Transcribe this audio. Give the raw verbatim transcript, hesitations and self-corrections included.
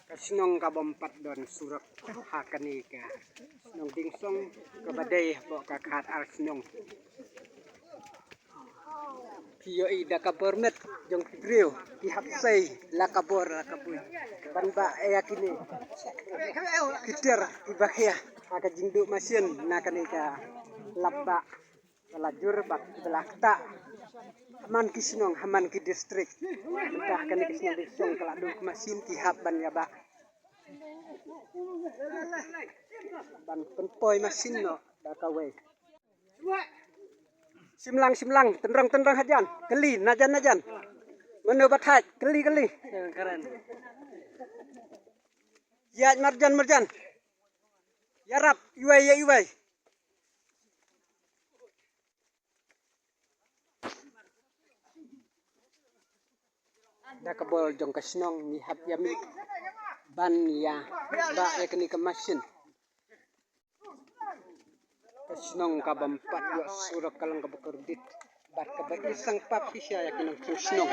Ka shnong ka bym pat don surok ha kane ka shnong Dingsong kaba dei hapoh ka khatar shnong. Phi ïohi da ka bor met jong ki briew ki hap sei la ka bor la ka bui ban bah ïa kine ki tiar kiba khia ha ka jingduh masin na kane ka lap bah. Ka la jur bad ka la ktah ha man ki shnong ha man ki district. Mynta kane ka shnong Dingsong ka la duh ka masin ki hap ban ïa bah ban pynpoi masin noh da kawei. Shim lang, shim lang, tynrong, tynrong hajan. Kylli najan, najan. Mano ba thait? Kylli, kylli. Ïaid marjan, marjan. Ïarap iwei ïa iwei. Da ka bor jong ka shnong ngi hap ïa mih ban ïa bah ïa kane ka masin. Ka shnong ka bym pat ïoh surok ka long kaba kordit bad kaba isang pap shisha ïa ki nongshong shnong.